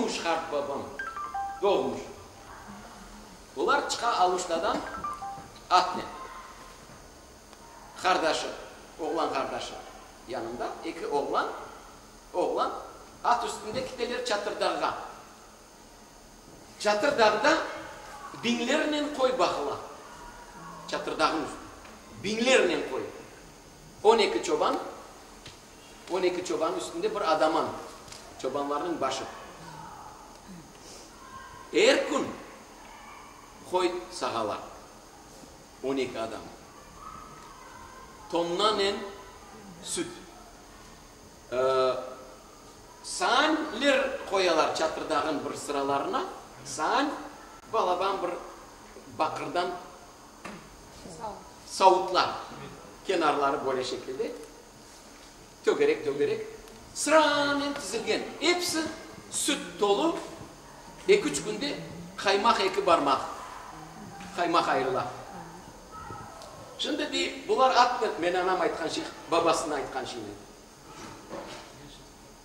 Doğmuş qartbabam, doğmuş. Olar çıqa Aluştadan atnen. Qardaşı, oğlan qardaşı yanında, eki oğlan, oğlan at üstünde kiteler Çatırdağğa. Çatırdağda biñlernen qoy baqıla. Çatırdağnıñ üstünde biñlernen qoy. 12 çoban, 12 çoban üstünde bir adaman, çobanlarnıñ başı. Er kün qoy sağalar. 12 adam. Tonnanen süt. Saanler qoyalar Çatırdağın bir sıralarına, saan, balaban bir baqırdan savutlar, kenarları böyle şekilde, tögerek-tögerek, sıranen tizilgen. Episi süt tolu, eki-üç künde qaymaq eki barmaq qaymaq ayırıla. Şimdi dey, bular atnen, meni anam aytqan şey, babasına aytqan şeynen.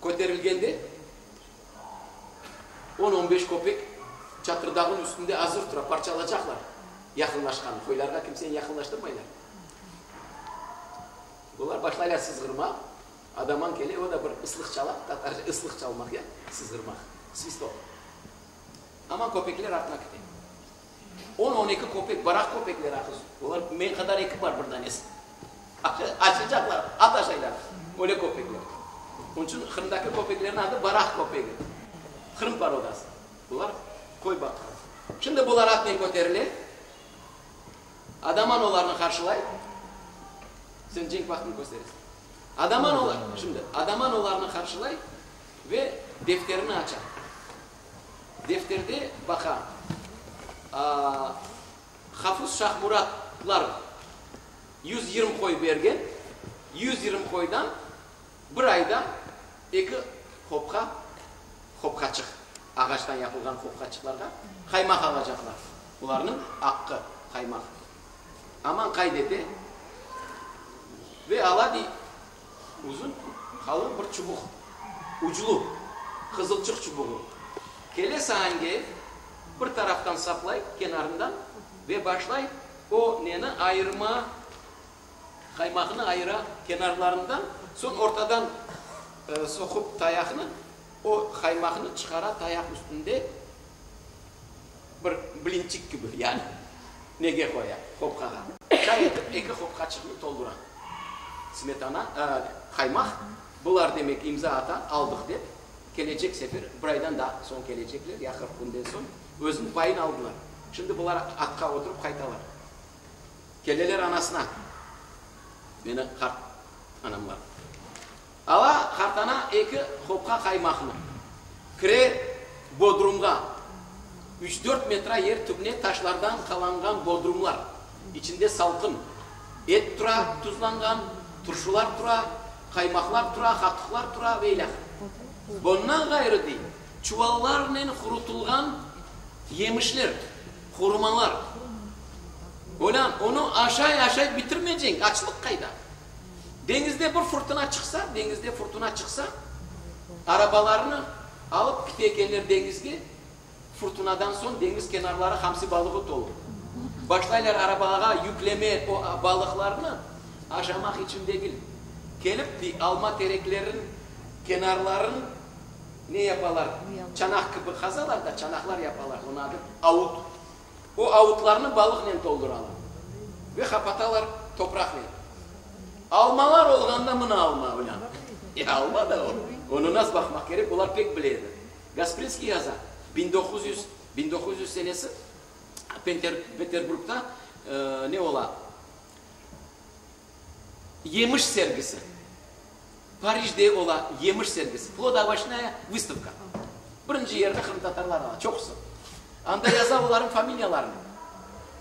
Köterilgende, on-on beş köpek Çatırdağnıñ üstünde azır tura, parçalacaqlar yaqınlaşqan qoylarğa kimseni yaqınlaştırmaylar. Olar başlaylar sızğırmaq, adaman kele, o da bir ıslıq çala, tatarca ıslıq çalmaq ya, sızğırmaq, svistok. Aman köpekler artına kete. On-on eki köpek, baraq köpekler aqız, olar men qadar eki bar bir danesi. Aşacaqlar, at aşaylar, öyle köpekler. Onıñ içün Qırımdaki köpeklerniñ adı baraq köpegi, Qırım porodası. Bular qoy baqqan. Şimdi bular atnen köterile, adaman olarnı qarşılay. Sen cenk vaqtını kösteresiñ. Adaman olar, şimdi, adaman olarnı qarşılay ve defterini aça. Defterde baqa, Hafuz Şahmuratlar 120 qoy bergen, 120 qoydan bir ayda eki hopqa, hopqaçıq, ağaçtan yapılğan hopqaçıqlarğa qaymaq alacaqlar. Bularnıñ aqqı, qaymaq. Aman qayd ete ve ala dey, Uzun, qalın bir çubuq, uclu, qızılçıq çubuğı. Kele saange, bir taraftan saplay, kenarından, ve başlay o neni ayırma, qaymaqnı ayıra kenarlarından, soñ ortadan soqup tayaqnı, o qaymaqnı çıqara tayaq üstünde bir blinçik kibi, yani nege qoya, hopqağa. Çay etip eki hopqaçıqnı toldura. Smetana, qaymaq, bular demek imza ata, aldıq dep, kelecek sefer, bir aydan daa soñ kelecekler, ya 40 künden soñ, özüniñ payını aldılar. Şimdi bular atqa oturıp qaytalar. Keleler anasına, meni qart anamlar. Ala qartana eki hopqa qaymaqnı. Kire bodrumğa. Üç-dört metra yer tübüne taşlardan qalanğan bodrumlar. İçinde salqın. Et tura tuzlanğan, turşular tura, qaymaqlar tura, qatıqlar tura ve ilâhre. Bundan ğayrı, dey, çuvallarnen qurutılğan yemişler, hurumalar. Olân, onı aşay-aşay bitirmeceñ, açlıq qayda? Deñizde bir furtuna çıqsa, deñizde furtuna çıqsa, arabalarnı alıp kite ekenler deñizge, furtunadan soñ deñiz kenarları hamsi balığı tolu. Başlaylar arabağa yükleme o balıqlarnı, aşamaq içün degil. Kelip, dey, alma tereklerin kenarların ne yapalar, çanaq kibi qazalar da, çanaqlar yapalar, onıñ adı avut. O avutlarnı balıqnen tolduralar ve qapatalar topraqnen. Almalar olğanda mına alma, olân. E, alma da o. Onı nasıl baqmaq kerek, olar pek bile edi. Gasprinskiy yaza, 1900, 1900 senesi Peterburgda ne ola? Yemiş sergisi. Parijde ola yemiş sergisi, Plodoovoşnaya vıstavka. Birinci yerni qırımtatarlar ala, çoqusı. Anda yaza olarnıñ familiyalarını.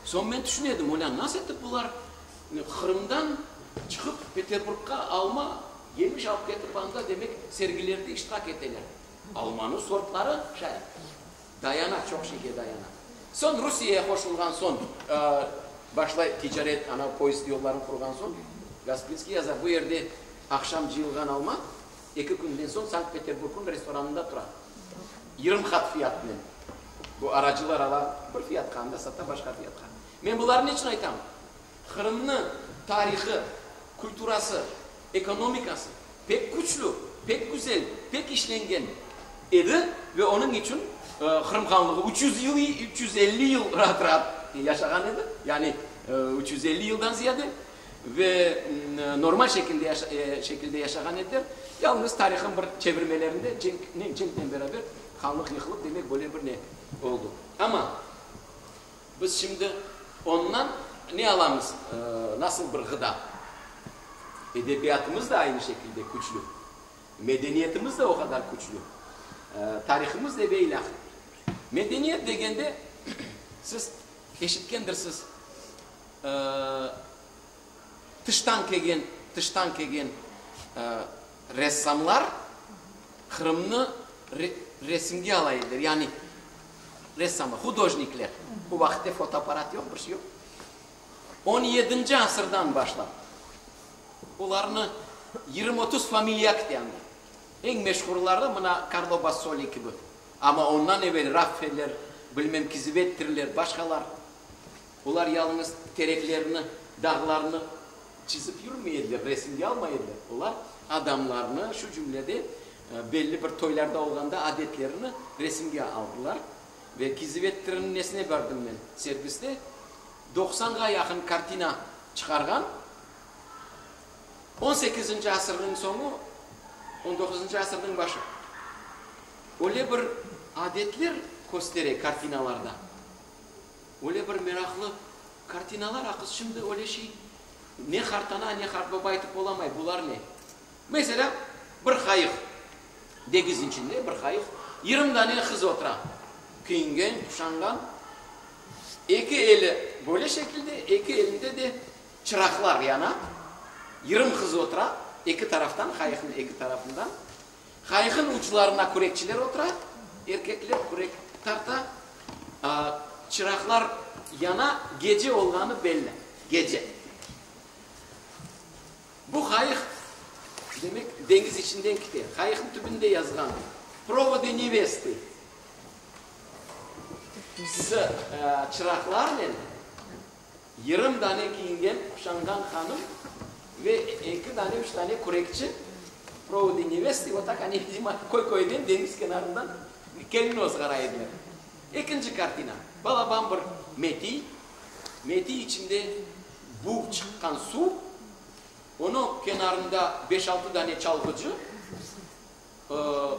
Soñ men tüşüne edim, olân, nasıl etip bular Qırımdan çıqıp Peterburgqa alma, yemiş alıp ketip anda, demek, sergilerde iştirak eteler. Almanıñ sortları şay dayana, çoq şeyge dayana. Soñ Rusiyeye qoşulğan soñ, başlay ticaret, ana poyezd yollarını qurğan soñ, Gasprinskiy yaza, bu yerde aqşam cıyılğan alma eki künden soñ Sankt-Peterburg'un restoranında tura. Yırım qat fiyatnen. Bu aracılar ala bir fiyatqa, anda sata başqa fiyatqa. Men bularnı ne içün aytam? Qırımnı tarihı, kulturası, ekonomikası pek küçlü, pek güzel, pek işlengen edi ve onıñ içün Qırım hanlığı 300 yıl, 350 yıl raat-raat yaşağan edi, yani 350 yıldan ziyade ve normal şekilde şekilde yaşağan ediler. Yalıñız tarihın bir çevirmelerinde cenknen cenknen beraber hanlıq yıqılıp, demek, böyle bir ne oldu. Amma Biz şimdi ondan ne alamız, nasıl bir ğıda? Edebiyatımız da aynı şekilde küçlü, medeniyetimiz de o qadar küçlü, tarihımız da ve ilâhre. Medeniyet degende, siz eşitkendirsiz, tıştan kelgen, tıştan kelgen ressamlar Qırımnı resimge ala ediler, yani ressamlar, hudojnikler, o vaqıtte fotoapparat yoq, bir şey yoq. On yedinci asırdan başlap, olarnı yirmi-otuz familiya kite anda. Eñ meşhurları mına Karlo Bassoli kibi. Amma ondan evel Raffeller, bilmem Kizivettirler, başqalar. Olar yalıñız tereklerni, dağlarnı çizip yürmey ediler, resimge almay ediler. Olar adamlarnı, şu cümlede belli bir toylarda olğanda adetlerini resimge aldılar. Ve Kizivettirniñ nesine bardım men sergiste, doqsanğa yaqın kartina çıqarğan. On sekizinci asırnıñ soñu, on doquzıncı asırnıñ başı. Öyle bir adetler köstere kartinalarda. Öyle bir meraqlı kartinalar, aqız şimdi öyle şey ne qartana, ne qartbaba aytıp olamay, bular ne? Meselâ, bir qayıq, degiz içinde bir qayıq, yirmi dane qız otura, kiyingen, quşanğan, eki eli böyle şekilde, eki elinde de çıraqlar yana, yirmi qız otura, eki taraftan, qayıqnıñ eki tarafından. Qayıqnıñ uclarına kürekçiler otura, erkekler kürek tarta, çıraqlar yana, gece olğanı belli, gece. Bu qayıq, demek, deñiz içinden kite. Qayıqnıñ tübünde yazğan, Provody nevesty. S, çıraqlarnen Yırım dane kiyingen, quşanğan hanım ve eki dane, üç dane kürekçi, provody nevesty, vot tak oni, vidimo, köy-köyden, deñiz kenarından kelin ozğara ediler. Ekinci kartina, balaban bir metiy, metiy içinde buv çıqqan suv, onıñ kenarında beş-altı dane çalğıcı,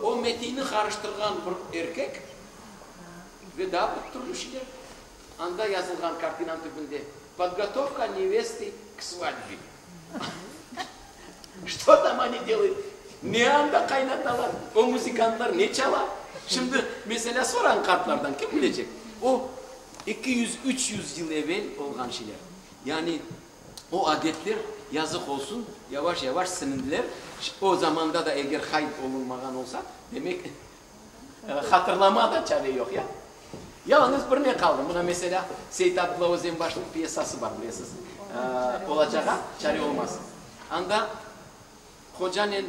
o metiyni qarıştırğan bir erkek ve daa bir türlü şeyler. Anda yazılğan kartinanıñ tübünde, Podgotovka nevesty k svadbe. Çto tam oni delayut? Ne anda qaynatalar? O muzikantlar ne çala? Şimdi, meselâ, sorañ qartlardan, kim bilecek? O 200, 300 yıl evel olğan şeyler. Yani o adetler, yazıq olsun, yavaş-yavaş silindiler. O zamanda da eger qayd olunmağan olsa, demek, Hatırlama da çare yoq, ya? Yalıñız bir ne qaldı. Mına, meselâ, Seit Abdulla Özenbaşnıñ pyesası bar, bilesiz, Olacağa çare olmaz. Anda hocanen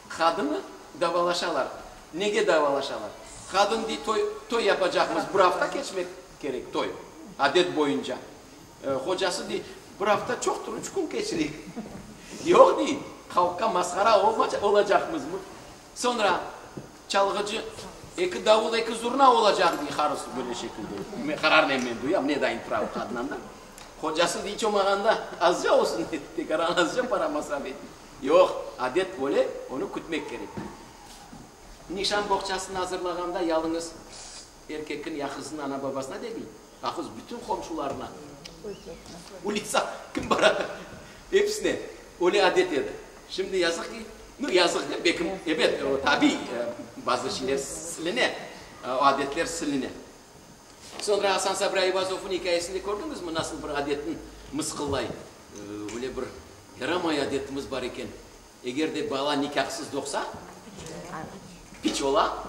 qadını davalaşalar. Nege davalaşalar? Qadın dey, toy, toy yapacaqmız, bir afta keçmek kerek toy, adet boyunca. Hocası dey, bir afta çoqtır, üç kün keçireyik. Yoq, dey, halqqa masqara olacaqmızmı? Soñra çalğıcı, Eki davul, eki zurna olacaq, dey Harus böyle şekilde. Men qararnen men duyam, ne dayın tura o qadın anda. Hocası dey, iç olmağanda azca olsun, tekaran azca para masraf et. Yoq, adet böyle, onı kütmek kerek. Nişan boğçasını azırlağanda yalıñız erkekniñ ya qıznıñ ana-babasına degil, aqız bütün qomşularına, ulitsa, kim bara, episine öyle adet edi. Şimdi yazıq ki, nu, yazıq dep, belki, ebet, o tabiy, bazı şeyler siline, o adetler siline. Soñra Asan Sabri Ayvazovnıñ ikâyesinde kördiñizmi, nasıl bir adetni mısqıllay? Öyle bir yaramay adetimiz bar eken, eger de bala nikâhsız doğsa, piç ola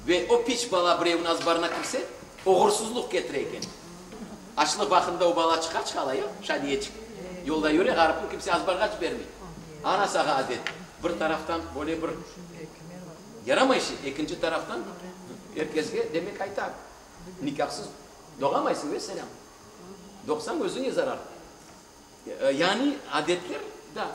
ve o piç bala birevniñ azbarına kirse, oğursızlıq ketire eken. Açlıq vaqtında o bala çıqa, çıqala, ya, Şadiyeçik, yolda yüre, ğaripni kimse azbarğa cibermey. Ana sağa adet. Bir taraftan böyle bir yaramay şey, ekinci taraftan. Er kesge demek ayta, nikâhsız doğamaysıñ, vesselâm. Doğsañ özüñe zarar. Yani adetler da.